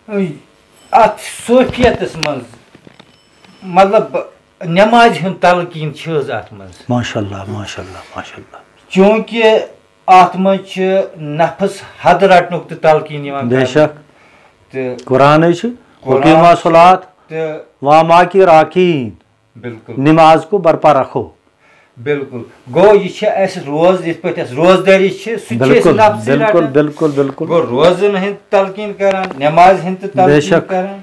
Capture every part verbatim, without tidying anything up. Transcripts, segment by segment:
اتھ صوفیتس منٛز، مطلب، نمازِ ہُنٛد تلقین چھِ حظ اتھ منٛز؟ ماشاء اللہ، ماشاء اللہ، ماشاء اللہ۔ چونکہ اتھ منٛز چھِ نفس حد رٹنُک تہِ تلقین یِوان بے کرنہٕ۔ شک۔ تہٕ قرآنٕے چھُ، قرآن وقیما چھُ صلات تہٕ واما کی راکین۔ بالکل۔ نماز کو برپا رکھو۔ بالکل۔ گوٚو، یہِ چھِ اَسہِ روز-، یِتھ پٲٹھۍ اَسہِ روزدٲری چھِ، سُہ تہِ چھِ أسۍ بالکل، نفسٕے بالکل، رٹان۔ بالکل، بالکل۔ گوٚو، روزن ہٕنٛد تلقین کران، نماز ہٕنٛد تہِ بے تلقین شک۔ کران۔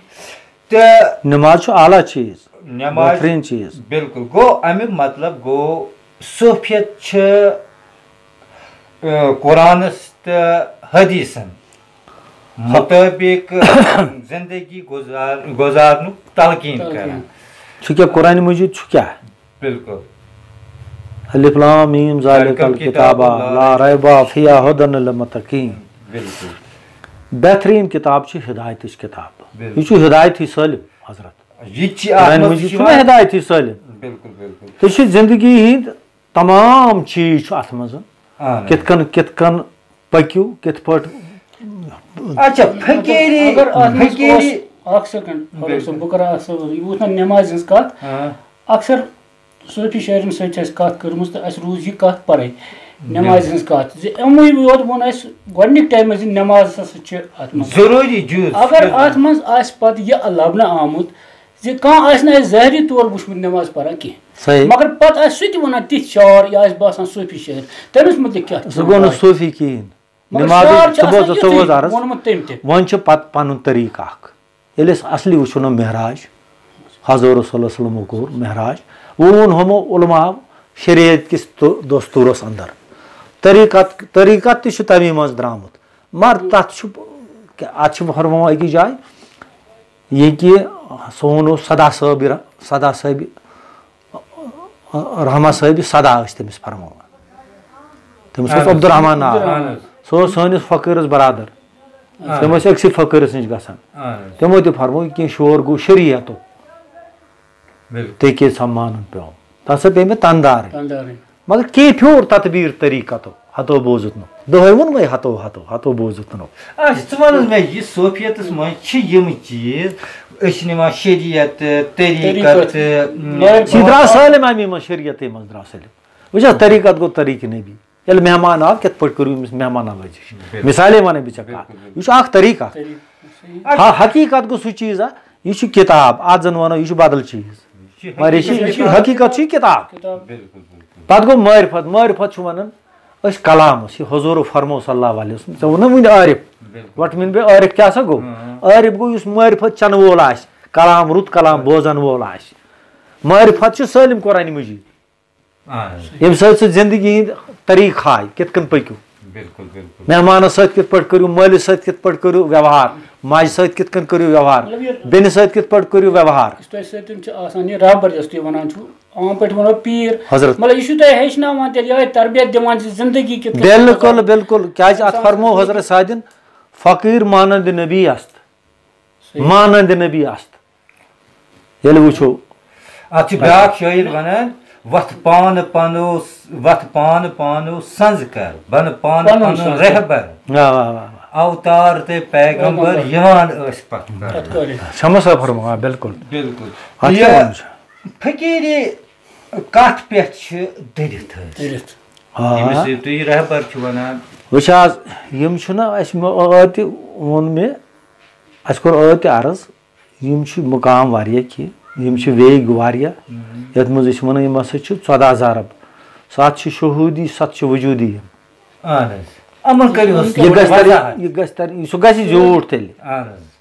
تہٕ نماز چھُ اعلیٰ چیٖز، نماز بہتریٖن چیٖز۔ بالکل۔ گوٚو، اَمیُک مطلب گوٚو، صوفیت چھِ، آ، قرآنس تہٕ حدیثن مطٲبق زندگی گُزار-، گُزارنُک تلقین تلقین۔ کران۔ چھُ کیٛاہ قرآن مجید چھُ کیٛاہ؟ بالکل۔ الف لام میم ذالک ذالک الکتاب الکتاب لا لا ریب فیہ ہدی للمتقین۔ بالکل۔ بہتریٖن کِتاب چھِ ہدایتٕچ کِتاب۔ بالکل۔ یہِ چھُ ہدایتٕے سٲلِم، حضرت۔ یہِ تہِ چھِ اَتھ قرآن منٛز مجید تہِ چھُ چھُنہ وَنان۔ ہدایتٕے سٲلِم۔ بالکل، بالکل۔ یہِ چھُ زندگی ہٕنٛدۍ تمام چیٖز چھُ اَتھ منٛز۔ اہن حظ۔ کِتھ کٔنۍ، کِتھ کٔنۍ پٔکِو، کِتھ پٲٹھۍ۔ اچھا، فقیری، اگر اَتھ منٛز فقیری۔ اوس، اکھ سیکنڈ، فاروق صٲب، بالکل۔ بہٕ کرٕ اکھ سوال۔ یہِ ووت نہ نٮ۪مازِ ہٕنٛز کتھ۔ ہاں۔ اکثر صوفی شٲعرن سۭتۍ چھِ اَسہِ کَتھ کٔرمٕژ تہٕ اَسہِ روٗز یہِ کَتھ پَرٕنۍ، نٮ۪مازِ ہٕنٛز کَتھ، زِ یِموٕے یوت ووٚن اَسہِ گۄڈٕنِکۍ ٹایمہٕ زِ نٮ۪ماز ہسا چھِ اَتھ منٛز۔ ضروٗری جُز، اگر بالکل۔ اَتھ منٛز آسہِ پَتہٕ یہِ لَبنہٕ آمُت زِ کانٛہہ آسہِ نہٕ اَسہِ ظٲہری طور وٕچھمُت نٮ۪ماز پَران کینٛہہ، صحیح۔ مگر پَتہٕ آسہِ سُہ تہِ وَنان تِتھۍ شعر یا آسہِ باسان صوفی شٲعر، تٔمِس مُتعلِق کیٛاہ چھُ؟ سُہ گوٚو نہٕ صوفی کِہیٖنۍ۔ مگر نٮ۪مازٕے شعر چھُ ژٕ بوز، آسان ژٕ یُتھُے بوز عرض۔ ووٚنمُت تٔمۍ تہِ۔ وۄنۍ چھُ پَتہٕ پَنُن طریٖقہٕ اَکھ۔ ییٚلہِ أسۍ اصلی وٕچھو نہ معراج، حضور صلی اللہ علیہ وسلمو کوٚر معراج، وۄنۍ ووٚن ہُمو علماء شریعت کِس تو-، دستوٗرس اندر۔ طریٖقت، طریٖقت تہِ چھُ تَمی منٛز درٛامُت۔ مگر تَتھ چھُ، اَتھ چھُ فرماوان أکِس جایہِ، یہِ کہِ سون اوس سدا صٲب، سدا صٲبِ رحمہ صٲبِ سدا ٲسۍ تٔمِس فرماوان۔ تٔمِس اوس اہن حظ۔ عبدالرحمان ناو۔ اہن حظ۔ سُہ اوس سٲنِس فقیٖرس برادر۔ اہن تِم حظ۔ ٲسۍ أکسٕے فقیٖرس نِش گژھان۔ اہن حظ۔ تِمو تہِ فرموو، کینٛہہ شور گوٚو شریعتُک۔ بالکل۔ تُہۍ کیٛازِ سا مانُن پیوٚو؟ تَتھ سا پیٚیہِ مےٚ تَن دارٕنۍ۔ تَن دارٕنۍ۔ مگر کینٛہہ پھیوٗر تدبیٖر طریٖقتو، ہتو بوٗزُتھ نہٕ۔ دۄہے ووٚن مےٚ ہتو، ہتو، ہتو بوٗزُتھ نہٕ۔ اچھا، ژٕ وَن حظ مےٚ، یہِ صوفیتس منٛز چھِ یِم چیٖز، أسۍ چھِ نِوان شریعت، طریٖقت، طریٖقت۔ مگر یہِ درٛاو سٲلِم اَمی منٛز، شریعتٕے منٛز درٛاو سٲلِم۔ وٕچھ حظ، طریٖقت گوٚو طریٖقہٕ نبی۔ ییٚلہِ مہمان آو، کِتھ پٲٹھۍ کٔرِو أمِس مہمان نوٲزی؟ بالکل۔ مثالے وَنَے بہٕ ژےٚ کَتھ۔ بالکل، بالکل۔ یہِ چھُ اَکھ طریٖقہٕ اَکھ۔ طریٖقہٕ، صحیح۔ ہا، حقیٖقت گوٚو سُہ چیٖز اَکھ، یہِ چھُ کِتاب، اَتھ زَن وَنو یہِ چھُ بدل چیٖز۔ یہِ چھُ مگر یہِ چھُ، یہِ چھُ حقیٖقت۔ حقیٖقت چھُ یہِ کِتاب۔ کِتاب۔ بالکل، بالکل۔ پَتہٕ گوٚو معرفت، معرفت چھُ وَنان أسۍ کلامَس، یہِ حضوٗرو فرموو صلی اللہ علیہ وسلم، ژےٚ ووٚنُے وٕنہِ عارف۔ بالکل۔ What mean by عارف کیٛاہ سا گوٚو؟ ہاں۔ عارف گوٚو یُس معرفت چَنہٕ وول آسہِ، کلام، رُت کلام بوزَن وول آسہِ۔ معرفت چھُ سٲلِم قرآنِ مجیٖد۔ اہن حظ۔ ییٚمہِ سۭتۍ سُہ زندگی ہٕنٛدۍ طریٖقہٕ ہاوِ، کِتھ کٔنۍ پٔکِو۔ بالکل، بالکل۔ مہمانَس سۭتۍ کِتھ پٲٹھۍ کٔرِو، مٲلِس سۭتۍ کِتھ پٲٹھۍ کٔرِو ویوہار، ماجہِ سۭتۍ کِتھ کٔنۍ کٔرِو ویوہار، مطلب، یہِ بیٚنہِ سۭتۍ کِتھ پٲٹھۍ کٔرِو ویوہار۔ یُس تۄہہِ سۭتۍ چھُ آسان یہِ رہبر، یۄس تُہۍ وَنان چھُو، عام پٲٹھۍ وَنو پیٖر۔ حضرت۔ مطلب، یہِ چھُو تۄہہِ ہیٚچھناوان تیٚلہِ یِہوٚے تربیت دِوان زِ زندگی کِتھ کٔنۍ چھِ بالکل، گُزارٕنۍ۔ بالکل۔ کیٛازِ اَتھ اِنسانَس فرموو زندگی۔ حضرت سعدیُن، فقیٖر مانند نبی است، صحیح۔ مانند نبی است۔ ییٚلہِ وٕچھو۔ اَتھ چھُ بیٛاکھ شٲعر وَنان، "وَتھ پانہٕ پَنو، وَتھ پانہٕ پانو سَنٛز کر، بَنہٕ پانہٕ پَنُن پَنُن سَنٛز کر۔" رہبر۔ واہ، واہ، واہ، واہ۔ اوتار تہٕ پیغمبر بالکل۔ یِوان ٲسۍ پَتھ کَرنہٕ۔ پَتھ کَرنہٕ۔ چھَمو صٲب فرماوان، بالکل۔ بالکل۔ اَتھ کیٛاہ یہِ وَنُن چھُ؟ فقیٖری کَتھ پٮ۪ٹھ چھِ دٔرِتھ حظ؟ دٔرِتھ۔ آ۔ ییٚمِس یہِ تُہۍ رہبر چھِو وَنان۔ وٕچھ حظ، یِم چھِنہ اَسہِ مےٚ ٲدۍ تہِ ووٚن مےٚ، اَسہِ کوٚر ٲدۍ تہِ عرض، یِم چھِ مُقام واریاہ کینٛہہ، یِم چھِ ویگ واریاہ، مم۔ یَتھ منٛز أسۍ وَنو یِم ہسا چھِ ژۄداہ ضرب۔ سَتھ چھِ شہوٗدی، سَتھ چھِ وجوٗدی یِم۔ اہن حظ۔ یِمَن کٔرِو حظ یہِ گژھِ تَرِ، وضاحت۔ یہِ گژھِ تَرِ، سُہ گژھِ زیوٗٹھ تیٚلہِ۔ اہن حظ۔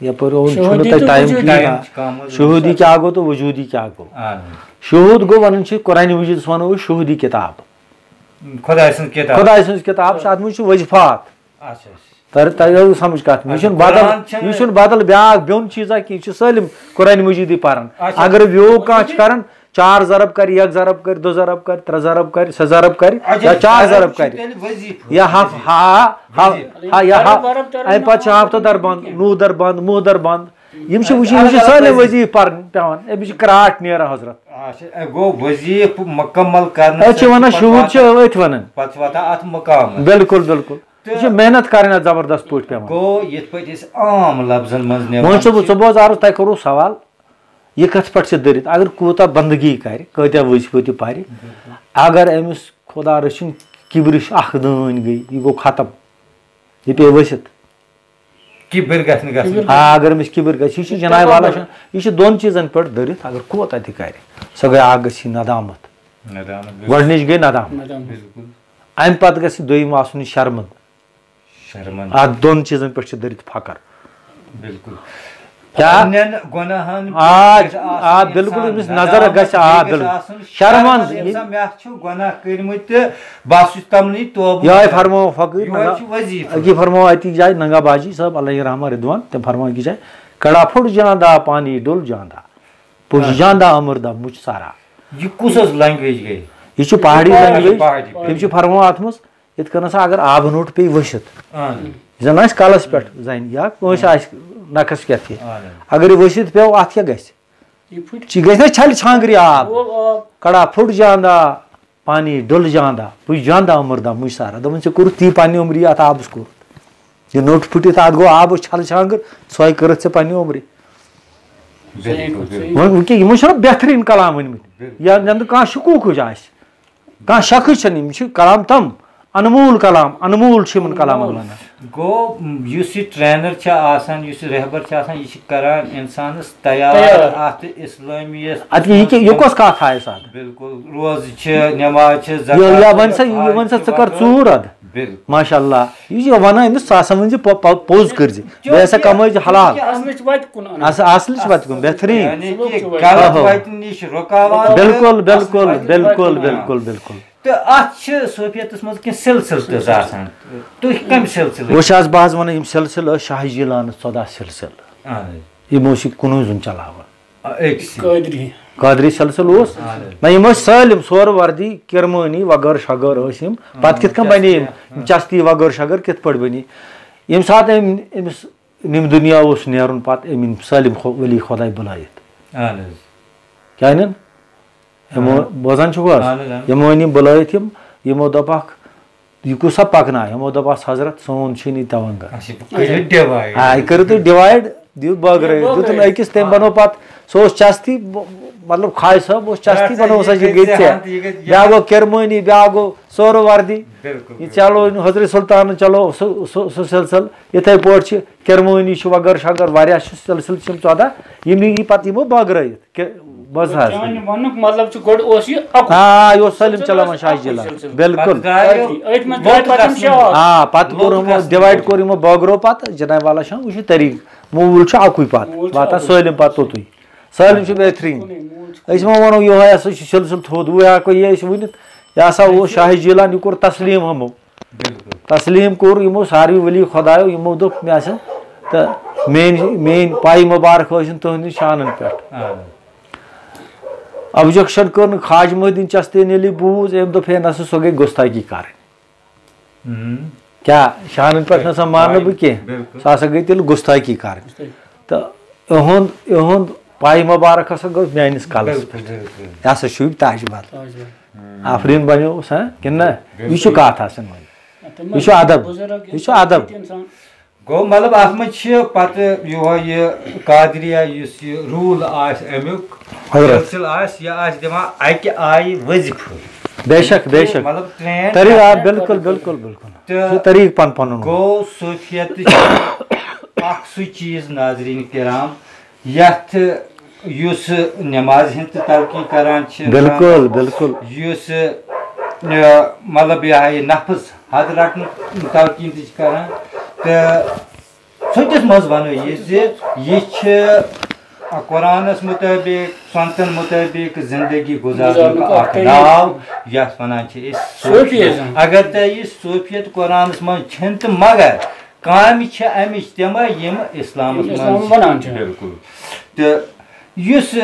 یَپٲرۍ اوٚن چھُنہٕ شہوٗدی تۄہہِ تہٕ ٹایم وجوٗدی۔ کِہیٖنۍ۔ ٹایم چھُ کَم حظ۔ شہوٗدی کیٛاہ گوٚو تہٕ وجوٗدی کیٛاہ گوٚو؟ اہن حظ۔ شہوٗد گوٚو وَنان چھِ قرآنِ مجیٖدَس وَنو أسۍ شہوٗدی کِتاب۔ خۄداے سٕنٛز کِتاب۔ خۄداے سٕنٛز کِتاب چھِ، اَتھ منٛز چھِ وظیفات۔ اچھا، اچھا۔ تۄہہِ، تۄہہِ ٲوٕ سمجھ کتھ؟ یہِ چھُنہٕ بدل، قرآن چھُنہٕ یہِ چھُنہٕ بدل بیٛاکھ بیوٚن چیٖزا کینٛہہ، یہِ چھُ سٲلِم قرآن مجیٖدٕے پران۔ اچھا۔ اگر ویوگ کانٛہہ چھُ کران، چار ضرب کرِ، یک ضرب کرِ، دو ضرب کرِ، ترٛےٚ ضرب کرِ، شےٚ ضرب کرِ، اچھا، یا چار ضرب ضرب چھُ کرِ۔ تیٚلہِ وظیفہٕ۔ یا ہف-، وظیفہٕ۔ ہا، ہا، وظیفہٕ۔ ہا، یا ہف-، ضرب ورب تران اَمہِ پتہٕ چھُ نہ ہفتہٕ دربند، کینٛہہ۔ نوٗح دربند، موہ دربند۔ یِم چھِ وٕچھِنۍ، یِم چھِ الگ الگ سٲلِم وظیفہٕ۔ وظیفہٕ پرٕنۍ پٮ۪وان۔ أمِس چھِ کراٹھ نیران حضرت۔ اچھا، اے گوٚو وظیفہٕ مکمل کرنہٕ أسۍ چھِ سۭتۍ وَنان پتہٕ شہوٗد چھِ واتان، أتھۍ وَنان۔ پتہٕ چھِ واتان اَتھ مقامس۔ بِلکُل، بِلکُل۔ یہِ چھِ محنت کَرٕنۍ اَتھ زبردست پٲٹھۍ پٮ۪وان۔ گوٚو یِتھ پٲٹھۍ أسۍ عام لفظن منٛز نِوان وۄنۍ چھُ بہٕ، چھِ۔ ژٕ بوز عرض، تۄہہِ کوٚروُ سوال، یہِ کَتھ پٮ۪ٹھ چھِ دٔرِتھ؟ اگر کوٗتاہ بندگی کَرِ، کۭتیٛاہ وظیفہٕ تہِ پَرِ، اگر أمِس خۄدا رٔچھِنۍ کِبرِش اَکھ دٲنۍ گٔے، یہِ گوٚو ختم، یہِ پیٚیہِ ؤسِتھ۔ کِبِر گژھِ نہٕ گژھُن۔ آ، اگر أمِس کِبِر گژھِ، یہِ چھُ جناب والا چھُ، یہِ چھُ دۄن چیٖزن پٮ۪ٹھ دٔرِتھ، اگر کوٗتاہ تہِ کَرِ، سۄ گٔے، اَکھ گژھِ یہِ ندامت، ندامت، بِلکُل۔ گۄڈٕنِچ گٔے ندامت، ندامت۔ بِلکُل۔ اَمہِ پتہٕ گژھِ دوٚیِم آسُن یہِ شرمنٛد۔ شرمنٛد۔ اَتھ دۄن چیٖزن پٮ۪ٹھ چھِ دٔرِتھ فخر۔ بِلکُل۔ کیٛاہ؟ پننٮ۪ن گۄناہن آ، پٮ۪ٹھ گژھِ آ، آسُن بِلکُل، اِنسان أمِس نظر ندامت، گژھِ، آ، بیٚیہِ گژھِ بِلکُل۔ آسُن شرمنٛد، شرمنٛد، ییٚلہِ اِنسان، مےٚ چھُ گۄناہ کٔرمٕتۍ تہٕ بہٕ ہسا چھُس تِمنٕے توبہٕ یِہوٚے کران۔ فرماوان فقیٖر یِہوٚے نگا-، چھُ وظیٖفہٕ۔ أکی فرماوان أتی جایہِ نگا باجی صٲب، علیہ رحمہ رضوان، تٔمۍ فرماوان أکِس جایہِ، "کڑا پھوٚٹ جاندا پانی ڈُل جاندا، پُج آ۔ جاندا امر دا مُچ سارا۔" یہِ کُس حظ language گٔے؟ یہِ چھُ پہاڑی یہِ language۔ پہاڑی۔ تٔمۍ چھُ فرماوان اَتھ منٛز، یِتھ کٔنۍ ہسا اگر آبہٕ نوٚٹ پیٚیہِ ؤسِتھ، اہن۔ یہِ زن آسہِ کلس پٮ۪ٹھ زنہِ یا کٲنٛسہِ آسہِ نکھس کیتھ تہِ، اہن۔ اگر یہِ ؤسِتھ پیوٚو، اَتھ کیٛاہ گژھِ؟ یہِ پھُٹہِ۔ یہِ گژھِ نا چھلہِ چھانٛگرِ آب۔ گوٚو آب۔ کڑا پھُٹ جاندا، پانی ڈُل جاندا، پُج جاندا عمر دا مُج سارا۔ دوٚپُن، ژےٚ کوٚرُتھ تی پننہِ عمرِ، یہِ اَتھ آبس کوٚرُتھ۔ یہِ نوٚٹ پھُٹِتھ، اَتھ گوٚو آبس چھلہٕ چھانٛگٕر، سۄے کٔرٕتھ ژےٚ پننہِ عمرِ۔ بِلکُل، بِلکُل۔ وۄنۍ، وۄنۍ کیٛاہ، یِمو چھِنہ بہتریٖن کلام ؤنۍمٕتۍ۔ بِلکُل۔ یا نہ تہٕ کانٛہہ شکوٗکٕے آسہِ۔ کانٛہہ شخص چھَنہٕ، یِم چھِ کلام تِم، انمول کلام، انمول چھِ یِمن کلامن وَنان۔ گوٚو، یُس یہِ trainer چھُ آسان، یُس یہِ رہبر چھُ آسان، یہِ چھُ کران اِنسانَس تیار تیار۔ اَتھ اِسلٲمیَس اَدٕ یہِ کیٛاہ، یہِ منٛز۔ کۄس کَتھ آیہِ سا؟ بِلکُل، روزٕ چھِ، نٮ۪ماز چھِ، یہِ، زکوٰۃ یا چھِ، وَن سا، یہِ حج وَن سا، چھِ، ژٕ کر وغٲرٕ۔ ژوٗر اَدٕ۔ بِلکُل۔ ماشاء اللہ۔ یہِ چھِ وَنان أمِس، ژٕ ہسا ؤنۍ زِ پو-، پو-، پوٚز کٔرۍ زِ۔ بیٚیہِ ہسا کمٲے زِ حلال۔ اصلٕچ وتہِ کُن اَنُن۔ اص-، اصلٕچ وتہِ کُن، بہتریٖن۔ یعنی کہِ غلط اہو۔ وتہِ نِش رُکاوان تہٕ بِلکُل، اصل بِلکُل، وتہِ کُن بِلکُل، اَنُن۔ بِلکُل، بِلکُل۔ تہٕ اَتھ چھِ صوفیتَس منٛز کینٛہہ سلسلہٕ تہِ آسان۔ تُہۍ کَمہِ سلسلہٕ؟ وٕچھ حظ، بہٕ حظ وَنہٕ، یِم سلسلہٕ ٲسۍ شاہ جیٖلانَس ژۄداہ سلسلہٕ۔ اہن حظ۔ یِم اوس یہِ کُنُے زوٚن چلاوان۔ آ، أکسٕے۔ قٲدری۔ قٲدری سلسلہٕ اوس۔ اہن حظ۔ نہ، یِم ٲسۍ سٲلِم، سورٕ وردی، کِرمٲنی، وغٲر شغٲر ٲسۍ یِم۔ آ، پَتہٕ کِتھ کٔنۍ بَنے یِم؟ چستی، آ۔ چستی وغٲر شغٲر کِتھ پٲٹھۍ بَنے؟ ییٚمہِ ساتہٕ أمۍ، أمِس نِم دُنیا اوس نیرُن، پَتہٕ أمۍ أنۍ سٲلِم خۄ-، ولی خۄداے بُلٲیِتھ۔ اہن حظ۔ کیٛاہ أنِن؟ یِمو، اہن۔ بوزان چھُکھ حظ؟ اہن حظ، اہن۔ یِمو أنۍ یِم بُلٲیِتھ یِم، یِمو دوٚپکھ، "یہِ کُس سا پَکنایہِ؟" یِمو دوٚپہَس، "حضرت، سون چھُے نہٕ یہِ تَوَنٛگَر۔" اچھا، کٔرِو divide۔ آ، یہِ کٔرِو تُہۍ divide، دِیِو بٲگرٲوِتھ۔ بٲگرٲوِتھ۔ دیُتُن أکِس، تٔمۍ بَنوو پَتہٕ، سُہ اوس چَستی، مطلب، خواجہ صٲب اوس چَستی، بَنووُس اَسہِ، یہِ گٔے ژےٚ۔ بیٛاکھ گوٚو کِرمٲنی، بیٛاکھ گوٚو سورٕ وردی۔ بِلکُل، یہِ بِلکُل۔ چلو، حضرت سلطانَن چلو سُہ، سُہ، سُہ سلسلہٕ۔ یِتھَے پٲٹھۍ چھِ کِرمٲنی چھِ وغٲر شغٲر واریاہ چھِ سلسلہٕ چھِ یِم ژۄداہ، یِم یی پَتہٕ یِمو بٲگرٲیِتھ۔ کہِ بس حظ۔ چانہِ وننُک مطلب چھُ، گۄڈٕ اوس یہِ اکُے۔ آ، یہِ اوس سٲلِم سلسلہٕ، چلان اوس شاہ اکُے جیٖلان۔ سلسلہٕ۔ بِلکُل۔ پتہٕ درٛایو أتھۍ منٛز درٛاے لوٚت پتہٕ یِم گژھنہٕ۔ شاہ۔ آ، پتہٕ کوٚر لوٚت یِمو گژھنہٕ divide موٗجوٗب۔ کوٚر یِمو بٲگرو پتہٕ، جناب والا چھُ، وٕچھِو طریٖقہٕ۔ موٗل چھُ اکُے پتہٕ، موٗل چھُ واتان اکُے۔ سٲلِم پتہٕ توٚتُے۔ سٲلِم چھُ بہتریٖن۔ موٗل چھُ أسۍ ما وَنو یِہوٚے ہسا چھُ سلسلہٕ تھوٚد، وۄنۍ ہٮ۪کو یہِ أسۍ ؤنِتھ۔ یہِ ہسا اوس شاہ جیٖلان، یہِ کوٚر تسلیٖم ہمو۔ بِلکُل۔ تسلیٖم کوٚر یِمو ساروٕے ولی خۄدایو، یِمو دوٚپ، مےٚ ہسا، تہٕ میٛٲنۍ، میٛٲنۍ پَے مُبارک ٲسِن تُہٕنٛدٮ۪ن شانَن پٮ۪ٹھ۔ آ۔ Objection کٔر نہٕ خواجہ محی الدین چستیَن، ییٚلہِ یہِ بوٗز، أمۍ دوٚپ، ہے نہ سا، سۄ گٔے گُستٲخی کَرٕنۍ۔ ہُم۔ کیٛاہ، شانَن پٮ۪ٹھ نہ سا مانہٕ بہٕ کینٛہہ، بِلکُل۔ سۄ ہسا گٔے تیٚلہِ گُستٲخی کَرٕنۍ۔ گُستٲخی۔ تہٕ یِہُنٛد، یِہُنٛد پَے مُبارک ہسا گوٚو میٛٲنِس کَلَس بِلکُل، پٮ۪ٹھ۔ بِلکُل۔ یہِ ہسا شوٗبہِ تاج محل۔ تاج محل۔ آفریٖن بنیوس، ہاں؟ کِنہٕ نہ؟ بِلکُل۔ یہِ چھُ کَتھ آسان وۄنۍ۔ تِمن یہِ چھُ ادب۔ بُزرگ یہِ چھُ ادب۔ اِنسان۔ گوٚو، مطلب، اَتھ منٛز چھِ پَتہٕ یِہوٚے یہِ قادریہ یُس یہِ rule آسہِ اَمیُک، حضرت۔ سلسلہٕ آسہِ، یہِ آسہِ دِوان اَکہِ آیہِ وظیفہٕ۔ بے شک، بے شک۔ مطلب، train طریٖقہٕ، آ، کرنہٕ بِلکُل، خٲطرٕ۔ بِلکُل، بِلکُل۔ تہٕ یہِ چھُ طریٖقہٕ پَن پَنُن۔ گوٚو، صوفیت چھِ اَکھ سُہ چیٖز، ناظریٖن کرام، یَتھ یُس نمازِ ہٕنٛز تہِ تلقین کران چھِ، بِلکُل، بِلکُل۔ یُس، ٲ، مطلب، یہِ ہا یہِ نفس حد رٹنُک تلقین تہِ چھِ کران۔ تہٕ ژھۄٹِس منٛز ونو یہِ زِ یہِ چھِ قرآنس مطٲبق، سنتن مطٲبق زندگی گُزارنُک گُزارنُک اکھ اکھ طریٖقہٕ۔ ناو، یتھ ونان چھِ أسۍ صوفی۔ صوفیزم۔ اگر تۄہہِ یہِ صوفیت قرآنس منٛز چھِنہٕ تہٕ مگر کامہِ چھِ امِچ تِمے یِم اسلامس یِم اسلام منٛز چھِ۔ ونان چھِ۔ بِلکُل۔ تہٕ یُس، ٲ،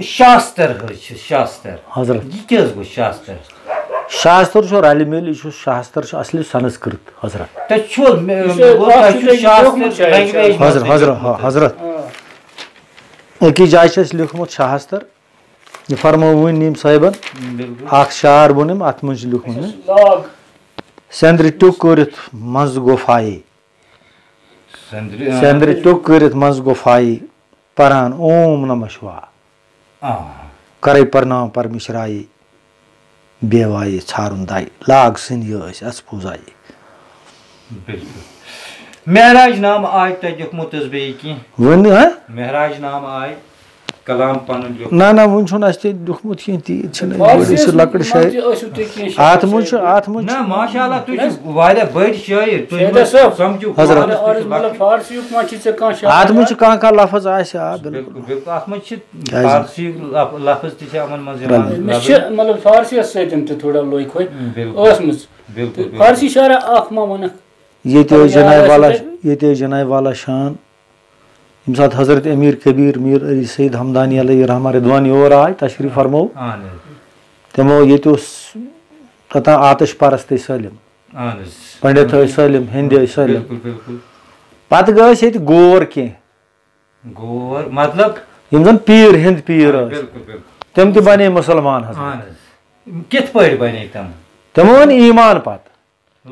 شاستر حظ چھِ، شاستر۔ حضرت۔ یہِ کیٛاہ حظ گوٚو شاستر؟ شاستر چھُ رلہِ مِلہِ، یہِ چھُ، شاستر چھُ اصلی سنسکرت، حضرت۔ تۄہہِ چھُو، مےٚ، یہِ چھُ، مےٚ ووٚن، اَتھ تۄہہِ چھُ چھُو تۄہہِ شاستر لیوٚکھمُت شاید۔ Language منٛز حضرت، تہِ حضرت، لیوٚکھمُت۔ حضرت۔ آ۔ أکِس جایہِ چھُ اَسہِ لیوٚکھمُت شاستر، یہِ فرموو وُنۍ نیٖم صٲبن۔ بِلکُل۔ اکھ شعر ووٚن أمۍ، اَتھ منٛز چھُ لیوٚکھمُت۔ اَسہِ اوس لاگ۔ سندرِ ٹیوٚک کٔرِتھ منٛز گۄپھایہِ۔ سندرِ، آ۔ سندرِ ٹیوٚک کٔرِتھ منٛز گۄپھایہِ۔ پران اوم نمہ شِوا۔ آ۔ کرے پرنام پرمیشرایہِ۔ بیوایہِ ژھارُن دایہِ۔ لاگ سٕنٛدۍ یہِ ٲسۍ اَژھ پوٗزایہِ۔ بِلکُل۔ معراج نامہٕ آے تۄہہِ لیوٚکھمُت حظ بیٚیہِ کینٛہہ؟ وۄنۍ، ہا؟ معراج نامہٕ آے۔ کلام پنُن لیوٚکھ۔ نہ، نہ، وُنہِ چھُنہٕ اَسہِ تہِ لیوٚکھمُت کینٛہہ تیٖژ چھِنہٕ أسۍ بٔڑۍ، أسۍ چھِ لۄکٕٹۍ شاعر۔ اَتھ منٛز چھُ، اَتھ منٛز نہ، چھُ۔ ماشاء اللہ، تُہۍ چھِو واریاہ بٔڑۍ شٲعر، تُہۍ شٲعر مہٕ صٲب۔ سَمجھِو حضرت۔ پانَس تہِ چھُ لۄکُٹ۔ فارسی یُک ما چھِ ژےٚ کانٛہہ شعر؟ اَتھ منٛز چھُ کانٛہہ، کانٛہہ لفظ آسہِ، آ، بِلکُل۔ بِلکُل، بِلکُل۔ اَتھ منٛز چھِ کیٛازِ؟ فارسی لف-، لفظ تہِ چھِ یِمَن منٛز یِوان رَلنہٕ۔ أمِس چھِ، مطلب، فارسیَس سۭتۍ تہِ تھوڑا لوے کھوے بِلکُل۔ ٲسمٕژ۔ بِلکُل، تہٕ بِلکُل۔ فارسی شعرا اکھ ما وَنَکھ؟ ییٚتہِ ٲسۍ مطلب، یاد جناب آسہِ والا، تۄہہِ؟ ییٚتہِ ٲسۍ جناب والا شان۔ ییٚمہِ ساتہٕ حضرت امیر کبیر میر علی سید ہمدانی علیہ رحمہ رضوان یور آے، تشریف فرمو، اہن حظ۔ تِمو ییٚتہِ اوس توٚتام آتش پرست سٲلِم، اہن حظ۔ پنڈت ٲسۍ سٲلِم، ہیٚنٛدۍ ٲسۍ سٲلِم۔ بِلکُل، بِلکُل۔ پتہٕ گٔے أسۍ ییٚتہِ گور کینٛہہ، گور مطلب؟ یِم زن پیٖر، ہیٚنٛدۍ پیٖر ٲسۍ، بِلکُل، بِلکُل۔ تِم تہِ بنے مُسلمان حضرت۔ اہن حظ۔ کِتھ پٲٹھۍ بنے تِم؟ تِمو اوٚن ایٖمان پتہٕ۔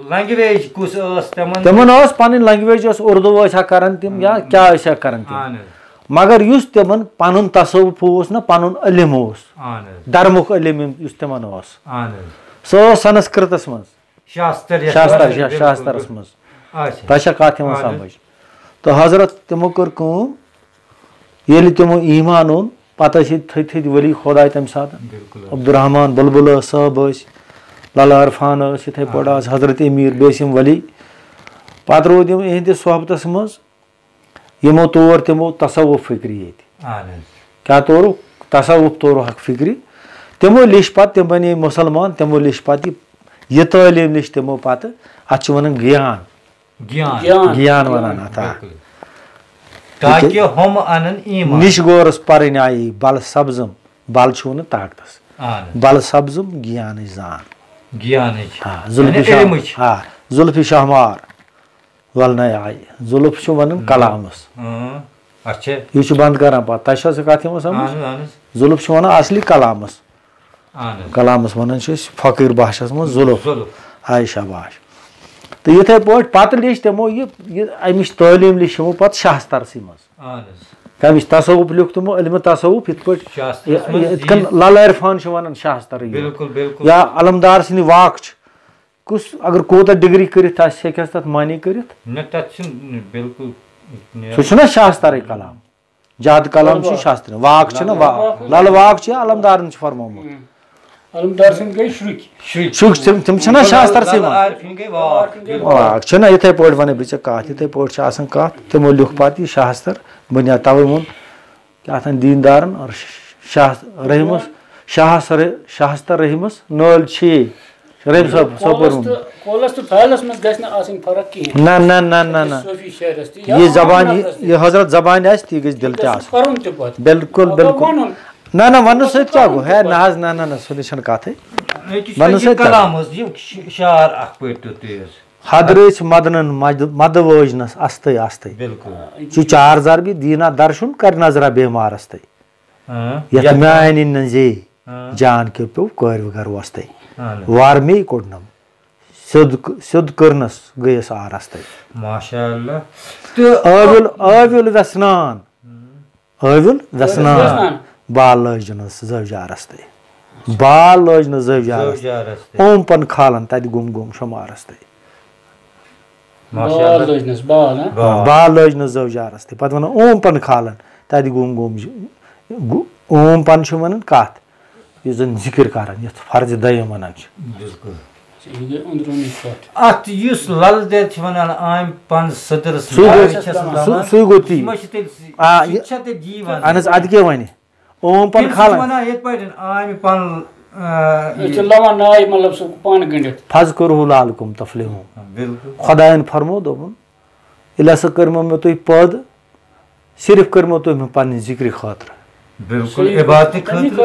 لنگویج کُس ٲس تِمن؟ تِمن ٲس پنٕنۍ لنگویج، ٲس اردو ٲسۍ ہا کران تِم یا ہم۔ کیٛاہ ٲسۍ ہا کران تِم۔ اہن حظ۔ مگر یُس تِمن پنُن تصوف اوس نہ، پنُن علم اوس، اہن حظ۔ دھرمُک علم یُس تِمن اوس، اہن حظ۔ سُہ اوس سنسکرتس منٛز۔ شاستر یَتھ شاستر، وَنان، شا-، بِلکُل، شاسترس بِلکُل۔ منٛز۔ اچھا۔ تۄہہِ چھا کتھ یِوان اہن حظ۔ سمجھ؟ تہٕ حضرت تِمو کٔر کٲم، ییٚلہِ تِمو ایٖمان اوٚن، پتہٕ ٲسۍ ییٚتہِ تھٔدۍ تھٔدۍ ؤلی خۄداے تَمہِ ساتہٕ۔ بِلکُل حظ۔ عبدالرحمان بُلبُل ٲس، صٲب ٲسۍ، لالہ عرفان ٲس، یِتھَے پٲٹھۍ آ۔ آز حضرت امیر، بیسم ولی۔ پتہٕ روٗدۍ یِم اِہِنٛدِس صحبتس منٛز، یِمو تور تِمو تصوف فکرِ ییٚتہِ۔ اہن حظ۔ کیٛاہ تورُکھ؟ تصوف تورُکھ فکرِ۔ تِمو لیٚچھ پتہٕ، تِم بنے مُسلمان، تِمو لیٚچھ پتہٕ یہِ، یہِ تعلیٖم لیٚچھ تِمو پتہٕ، اتھ چھِ ونان گیان۔ گیان۔ گیان۔ گیان ونان اتھ، آ۔ بِلکُل۔ تاکہِ ہُم انن ایمان۔ نِش گورس پرٕنۍ آیی بل سبزم، بل چھُ ونان طاقتس۔ اہن حظ۔ بل سبزم گیانٕچ زان۔ گیانٕچ۔ آ، زُلفِ یعنی شاہ-، علمٕچ۔ آ، زُلفِ شاہمار ولنَے آیہِ۔ زُلف چھُ ونان زُلف۔ کلامس۔ اۭں۔ اچھا۔ یہِ چھُ بند کران پتہٕ۔ تۄہہِ چھا سۄ کتھ یِوان سمجھ؟ اہن حظ، اہن حظ۔ زُلف چھُ ونان اصلی کلامس۔ اہن حظ۔ کلامس ونان چھِ أسۍ فقیٖر بھاشاہس منٛز زُلف۔ زُلف۔ آے شاباش۔ تہٕ یِتھَے پٲٹھۍ پتہٕ لیٚچھ تِمو یہِ، یہِ امِچ تعلیٖم لیٚچھ یِمو پتہٕ شاسترسٕے منٛز۔ اہن حظ۔ کمِچ تصوف لیوٚکھ تِمو، علمِ تصوف، یِتھ پٲٹھۍ، شاسترس یہِ، منٛز یِتھ کٔنۍ یہِ۔ لالہ عرفان چھِ ونان شاسترٕے یوت۔ بِلکُل، بِلکُل۔ یا علمدار سٕنٛدِ واک چھِ۔ کُس اگر کوٗتاہ ڈگری کٔرِتھ آسہِ، ہیٚکہِ حظ تتھ معنی کٔرِتھ؟ نہ، تتھ چھُنہٕ بِلکُل نیران۔ سُہ چھُنہ شاسترٕے کلام۔ زیادٕ کلام چھُ شاستر، واک چھُنہ وا-، لل واک چھُ علمدارن چھُ فرمومُت۔ علمدار سٕنٛدۍ گٔے شُرۍ۔ شُرۍ۔ شُرۍ، تِم، تِم چھِنہ شاستر سٕے منٛز؟ عارفیٖن گٔے واک۔ واک چھُنہ، یِتھَے پٲٹھۍ وَنَے بہٕ ژےٚ کَتھ، یِتھَے پٲٹھۍ چھِ آسان کَتھ، تِمو لیوٚکھ پَتہٕ یہِ شاستر، بُنیاد تَوَے ووٚن کیٛاہ تام دیٖندارَن اور شاست-، رٔحمَس، شاہس رٔ-، شاستر رٔحمَس نٲلۍ چھے۔ رحیم صٲب، صٲب کولس پوٚرمُت۔ تہٕ، کولس تہٕ فعلس منٛز گژھِ نہٕ آسٕنۍ فرق کِہیٖنۍ۔ نہ، نہ، نہ، نہ، نہ۔ صوفی شعرس تہِ یا یہِ زبان، عام نفرس یہِ، تہِ۔ یہِ حضرت زبان آسہِ، تی گژھِ دِل تہِ تہِ گژھِ آسُن۔ پَرُن تہِ پَتہٕ۔ بِلکُل، مطلب بِلکُل۔ وَنُن۔ نہ، نہ، وَننہٕ مطلب سۭتۍ کیٛاہ پَرُن گوٚو؟ تہِ ہے، پَتہٕ۔ نہ حظ، نہ، نہ، نہ، سُہ نہ چھَنہٕ کَتھٕے۔ أکِس وَننہٕ چھُ سۭتۍ یہِ کیٛاہ کلام گوٚو؟ حظ، یہِ ش-، شعر اکھ پٔرۍتو تُہۍ حظ۔ حضرت مدنن مد-، مد وٲجنس استَے استَے۔ بِلکُل۔ چھُ چار ضربہِ دیٖنا درشُن کر نظرہ بیمارس تَے۔ ہاں۔ یَتھ یَتھ میٛانہِ نَزے۔ ہاں۔ جان کیو پیو کٲرِو گَر وۄستَے۔ اہن حظ۔ وار مے کوٚڑنَم۔ سیوٚد ک-، سیوٚد کٔرنَس گٔیَس آرَس تَے۔ ماشاء اللہ۔ تہٕ ٲویُل، ٲویُل وٮ۪سنان۔ ہاں۔ ٲویُل وٮ۪سنان۔ وٮ۪سنان۔ بال لٲجنَس زٲوجارَس تَے۔ بال لٲجنَس زٲوجارَس۔ زٲوجارَس تَے۔ اوم پَن کھالَن تَتہِ گوٚم گوٚم شُمارَس تَے۔ ماشاء بال اللہ۔ لٲجنَس، بال، ہاں؟ بال۔ بال لٲجنَس زٲوجارَس تہِ۔ پَتہٕ وَنان اوم پَن کھالَن، تَتہِ گوٚم گوٚم چھُ۔ گو-، اوم پَن چھُ وَنان کَتھ، یُس زَن ذِکِر کَران، یَتھ فرضِ دٔیِم وَنان چھِ۔ بِلکُل۔ یہِ گٔے أنٛدروٗنی کَتھ۔ اَتھ یُس لَل دٮ۪د چھِ وَنان آمہِ پَن سٔدرَس سُے گوٚو، منٛز چھَس سُہ، وَنان۔ سُہ، سُے گوٚو تی۔ سُہ ما چھِ تیٚلہِ سُہ، آ، سُہ یہِ، چھا تیٚلہِ یی وَنان؟ اَہَن حظ، اَدٕ کیٛاہ وَنہِ؟ اوم پَن تِم چھِ کھالان۔ وَنان یِتھ پٲٹھۍ، آمہِ پَن، آ، أسۍ چھِ یہِ۔ لَوان ناے، مطلب، سُہ پانہٕ گٔنٛڈِتھ۔ فَذکُرہوٗ لَعَلَّکُم تُفلِحوٗن۔ بِلکُل۔ خۄدایَن فرموو، دوٚپُن، ییٚلہِ ہسا کٔرمو مےٚ تُہۍ پٲدٕ، صرف کٔرمو تُہۍ مےٚ پننہِ ذِکرِ خٲطرٕ۔ بِلکُل، صحیح۔ عبادتہٕ خٲطرٕ۔